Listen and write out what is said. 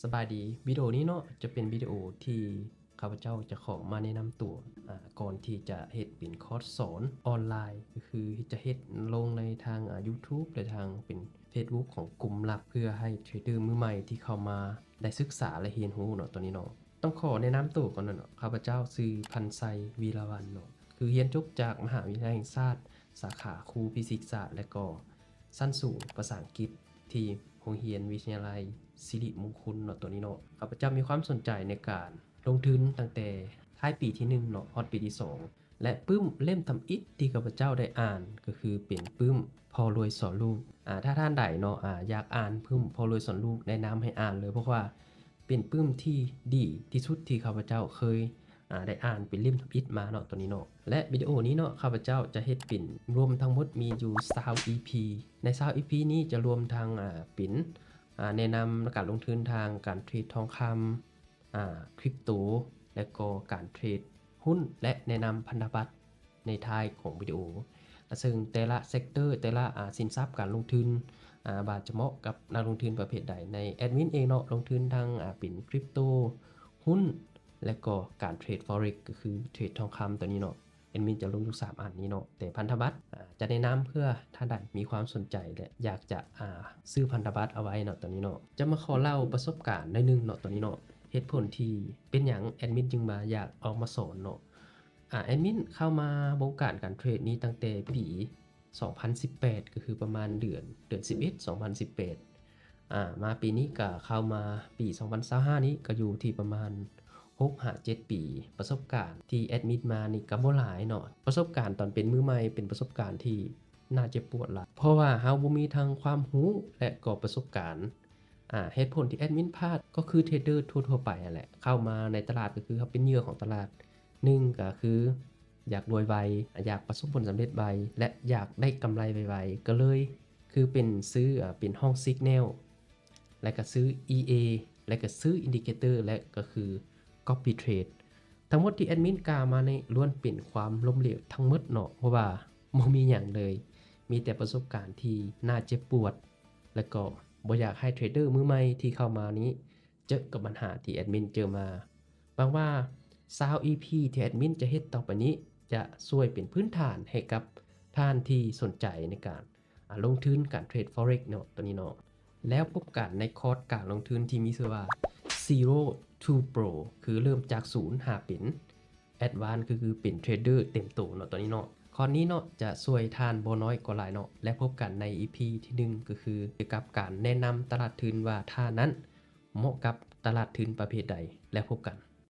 ສະບາຍດີ, ວິດີໂອນີ້ເນາະ ຈະເປັນວິດີໂອທີ່ຂ້າພະເຈົ້າຈະຂໍມາແນະນຳຕົວ ອາ ກ່ອນທີ່ຈະເຮັດເປັນຄອດສອນອອນລາຍ ກໍຄືຈະເຮັດລົງໃນທາງ ອາ YouTube ແລະທາງເປັນ Facebook ຂອງກຸ່ມລັບ ເພື່ອໃຫ້ເທຣດເດີມືໃໝ່ທີ່ເຂົ້າມາໄດ້ສຶກສາ ແລະ ຮຽນຮູ້ເນາະ ຕົວນີ້ເນາະ. ຕ້ອງຂໍແນະນຳໂຕກ່ອນເນາະ, ຂ້າພະເຈົ້າຊື່ ພັນໄຊ ວີລະວັນ ເນາະ, ຄືຮຽນຈົບຈາກມະຫາວິທະຍາໄລແຫ່ງຊາດ ສາຂາຄູພິເສດສາດ ແລະກໍຊັ້ນສູງພາສາອັງກິດ ທີ່ໂຮງຮຽນວິທະຍາໄລສິລິມຸງຄຸນເນາະ ຕົວນີ້ເນາະ. ຂ້າພະເຈົ້າມີຄວາມສົນໃຈໃນການລົງທຶນຕັ້ງແຕ່ທ້າຍປີທີໜຶ່ງເນາະ ຮອດປີທີສອງ ແລະ ປຶ້ມເຫຼັ້ມທຳອິດທີ່ຂ້າພະເຈົ້າໄດ້ອ່ານ ກໍຄືເປັນປຶ້ມພໍ່ລວຍສອນລູກ. ອາ ຖ້າທ່ານໃດເນາະ ອາ ຢາກອ່ານປຶ້ມພໍ່ລວຍສອນລູກ ແນະນຳໃຫ້ອ່ານເລີຍ ເພາະວ່າເປັນປຶ້ມທີ່ດີທີ່ສຸດທີ່ຂ້າພະເຈົ້າເຄີຍ ອາ ໄດ້ອ່ານເປັນເຫຼັ້ມທຳອິດມາເນາະ ຕົວນີ້ເນາະ. ແລະ ວິດີໂອນີ້ເນາະ ຂ້າພະເຈົ້າຈະເຮັດເປັນ ລວມທັງໝົດມີຢູ່ຊາວອີພີ. ໃນຊາວອີພີນີ້ຈະລວມທັງ ອາ ເປັນ ອາ ແນະນຳການລົງທຶນທາງການເທຣດທອງຄຳ ອາ ຄຣິບໂຕ ແລະກໍການເທຣດຫຸ້ນ ແລະ ແນະນຳພັນທະບັດໃນທ້າຍຂອງວິດີໂອ. ອາ ເຊິ່ງແຕ່ລະເຊັກເຕີ ແຕ່ລະ ອາ ສິນຊັບການລົງທຶນ ອາ ວ່າຈະເໝາະກັບນັກລົງທຶນປະເພດໃດ. ໃນແອດມິນເອງເນາະ ລົງທຶນທັງ ອາ ເປັນຄຣິບໂຕ, ຫຸ້ນ ແລະກໍການເທຣດ Forex ກໍຄືເທຣດທອງຄຳຕົວນີ້ເນາະ. ແອດມິນຈະລົງຢູ່ສາມອັນນີ້ເນາະ, ແຕ່ພັນທະບັດ ອາ ຈະແນະນຳເພື່ອທ່ານໃດມີຄວາມສົນໃຈ ແລະ ຢາກຈະ ອາ ຊື້ພັນທະບັດເອົາໄວ້ເນາະ ຕົວນີ້ເນາະ. ຈະມາຂໍເລົ່າປະສົບການໜ້ອຍໜຶ່ງເນາະ ຕົວນີ້ເນາະ, ເຫດຜົນທີ່ເປັນຫຍັງແອດມິນຈຶ່ງມາ ຢາກເອົາມາສອນເນາະ. ອາ ແອດມິນເຂົ້າມາວົງການການເທຣດນີ້ຕັ້ງແຕ່ປີສອງພັນສິບແປດ ກໍຄືປະມານເດືອນ ເດືອນສິບເອັດ ສອງພັນສິບແປດ. ອາ ມາປີນີ້ກະເຂົ້າມາປີສອງພັນຊາວຫ້ານີ້ກະຢູ່ທີ່ປະມານຫົກຫາເຈັດປີ. ປະສົບການທີ່ແອດມິນມານີ້ກະບໍ່ຫຼາຍເນາະ, ປະສົບການຕອນເປັນມືໃໝ່ເປັນປະສົບການທີ່ໜ້າເຈັບປວດຫຼາຍ ເພາະວ່າເຮົາບໍ່ມີທັງຄວາມຮູ້ ແລະກໍປະສົບການ. ອາ ເຫດຜົນທີ່ແອດມິນພາດກໍຄືເທຣດເດີທົ່ວໆໄປຫັ້ນແຫຼະ, ເຂົ້າມາໃນຕະຫຼາດກໍຄືເຮົາເປັນເຫຍື່ອຂອງຕະຫຼາດ. ໜຶ່ງກະຄື ຢາກລວຍໄວ, ຢາກປະສົບຜົນສຳເລັດໄວ ແລະ ຢາກໄດ້ກຳໄລໄວໆ ກໍເລີຍຄືເປັນຊື້ ອາ ເປັນຫ້ອງ Signal ແລະກະຊື້ EA ແລະກະຊື້ Indicator ແລະກະຄື Copy Trade. ທັງໝົດທີ່ແອດມິນກ່າວມານີ້ລ້ວນເປັນຄວາມລົ້ມເຫຼວທັງໝົດເນາະ, ເພາະວ່າບໍ່ມີຫຍັງເລີຍ, ມີແຕ່ປະສົບການທີ່ໜ້າເຈັບປວດ ແລະກໍບໍ່ຢາກໃຫ້ເທຣດເດີມືໃໝ່ທີ່ເຂົ້າມານີ້ເຈີກັບບັນຫາທີ່ແອດມິນເຈີມາ. ຫວັງວ່າຊາວອີພີທີ່ແອດມິນຈະເຮັດຕໍ່ໄປນີ້ ຈະຊ່ວຍເປັນພື້ນຖານໃຫ້ກັບທ່ານທີ່ສົນໃຈໃນການ ອາ ລົງທຶນການເທຣດ Forex ເນາະ ຕົວນີ້ເນາະ. ແລ້ວພົບກັນໃນຄອດການລົງທຶນທີ່ມີຊື່ວ່າ Zero to Pro ຄືເລີ່ມຈາກສູນຫາເປັນ Advance ຄື ຄືເປັນເທຣດເດີເຕັມໂຕເນາະ ຕົວນີ້ເນາະ. ຄອດນີ້ເນາະ ຈະຊ່ວຍທ່ານບໍ່ນ້ອຍກໍຫຼາຍເນາະ ແລະ ພົບກັນໃນອີພີທີໜຶ່ງ ກໍຄືກ່ຽວກັບການແນະນຳຕະຫຼາດທຶນວ່າທ່ານັ້ນເໝາະກັບຕະຫຼາດທຶນປະເພດໃດ ແລະ ພົບກັນ.